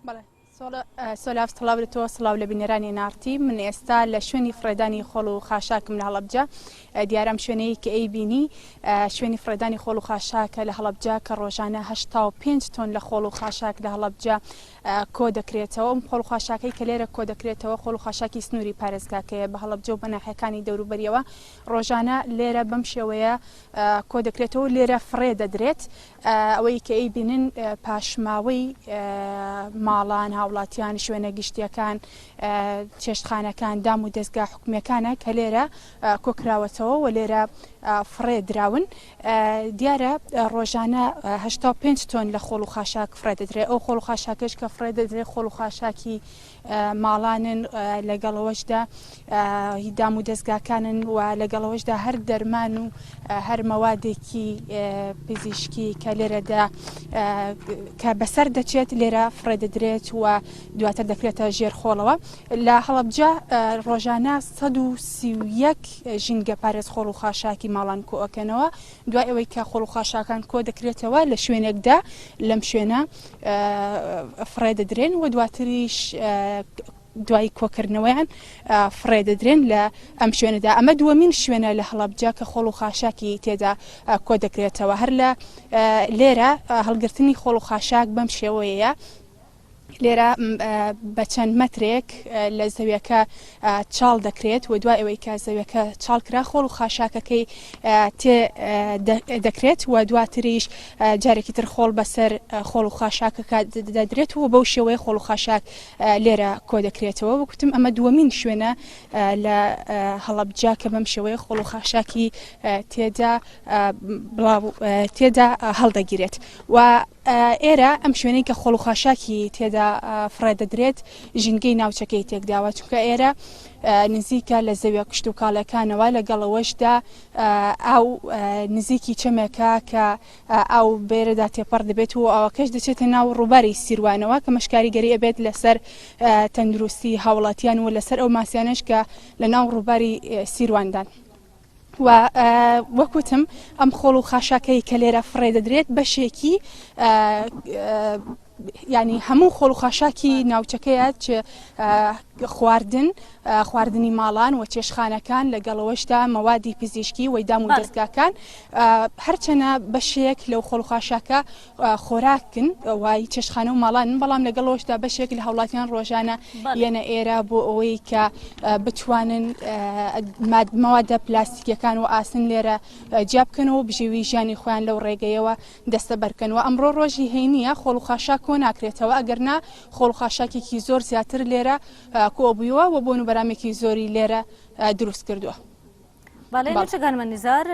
بەڵێ سۆلاڤ سڵاو لە تۆ سڵاو لە بینەرانی ناڕتی من ئێستا لە شوێنی فڕێدانی خۆڵ و خاشاکم لە هەڵەبجە دیارە ئەم شوێنەی کە ئەی بینی شوێنی فڕێدانی خۆڵ و خاشاکە لە هەڵەبجە کە ڕۆژانە 85 تۆن لە خۆڵ و خاشاک لە هەڵەبجە کۆ دەکرێتەوە ئەم خۆڵ و خاشاکەی کە لێرە کۆ دەکرێتەوە خۆڵ و خاشاکی سنووری پارێزگاکەیە بە هەڵەبجە و بە ناحیەکانی دەوروبەریەوە ڕۆژانە لێرە بەم شێوەیە کۆ دەکرێتەوە لێرە فڕێ دەدرێت ئەوەی کە ئەیبینن پاشماوەی ماڵان، هاوڵاتیان، شوێنە گشتیەکان، چێشتخانەکان، دام و دەزگا حکومیەکانە کە لێرە کۆکراوەتەوە و لێرە فڕێ دراون. دیارە ڕۆژانە 85 تۆن لە خۆڵ و خاشاک فڕێ دەدرێت. ئەو خۆڵ و خاشاکەش کە فڕێ دەدرێت خۆڵ و خاشاکی ماڵانن، لەگەڵ ئەوەشدا هی دام و دەزگاکانن و لەگەڵ ئەوەشدا هەر دەرمان و هەر مەوادێکی پزیشکی کە لێرەدا کە بەسەر دەچێت لێرە فڕێ دەدرێت و دواتر دەکرێتە ژێر خۆڵەوە لە هەڵەبجە ڕۆژانە 131 ژینگە پارێز خۆڵ و خاشاکی ماڵان کۆئەکەنەوە دوای ئەوەی کە خۆڵ و خاشاکان کۆ دەکرێتەوە لە شوێنێکدا لەم شوێنە فڕێ دەدرێن و دواتریش دوای کۆکردنەوەیان فڕێ دەدرێن لە ئەم شوێنەدا ئەمە دووەمین شوێنە لە هەڵەبجە کە خۆڵ و خاشاکی تێدا کۆ دەکرێتەوە هەر لە لێرە هەڵگرتنی خۆڵ و خاشاک بەم شێوەیە لێرە بە چەند مەترێک لە زەویەکە چاڵ دەکرێت و دوای ئەوەی کە زەویەکە چاڵ کرا خۆڵ و خاشاکەکەی تێ دەکرێت و دواتریش جارێکی تر خۆڵ بەسەر خۆڵ و خاشاکەکە دەدرێت و بەو شێوەیە خۆڵ و خاشاک لێرە کۆ دەکرێتەوە وەکوتم ئەمە دووەمین شوێنە لە هەڵەبجە کە بەم شێوەیە خۆڵ و خاشاکی تێدا بڵاو تێدا هەڵدەگیرێت و ئێرە ئەم شوێنەی کە خۆڵ و خاشاکی تێدا فڕێ دەدرێت ژینگەی ناوچەکەی تێکداوە چونکە ئێرە نزیکە لە زەویە کشتوکاڵەکانەوە لەگەڵەوەشدا ئاو نزیکی چەمێکە کە ئاو بێرەدا تێپەڕ دەبێت و ئاوەکەش دەچێتە ناو ڕووباری سیروانەوە کە مەشکاریگەری ئەبێت لەسەر تەندروستی هاوڵاتیان و لەسەر ئەو ماسیانەش کە لە ناو ڕووباری سیرواندان. و وەک وتم ئەم خۆڵ و خاشاکەی کە لێرە فڕێ دەدرێت بەشێکی ینی هەموو خۆڵ و خاشاکی ناوچەکەیە چ خواردن خواردنی ماڵان و چێشخانەکان لەگەڵەوەشدا مەوادی پزیشکی وەی دام و دەستگاکان هەرچەنە بەشێک لەو خۆڵ و خاشاکە خۆراکن وای چێشتخانە و ماڵانن، بەڵام لەگەڵ ئەوەشدا بەشێک لە هاوڵاتیان ڕۆژانە یەنە ئێرە بۆ ئەوەی کە بتوانن مەوادە پلاستیکیەکان و ئاسن لێرە جیا بکەنەوە و بژێوی ژیانی خۆیان لەو ڕێگەیەوە دەستەبەر بکەن و ئەمڕۆ ڕۆژی هەینیە خۆڵ و خاشاک کۆ ناکرێتەوە ئەگەرنا خۆڵ و خاشاکێکی زۆر زیاتر لێرە کۆبوویەوە و بۆن و بەرامێکی زۆری لێرە دروست کردووە. بەڵێ نوچەگانمە نزار.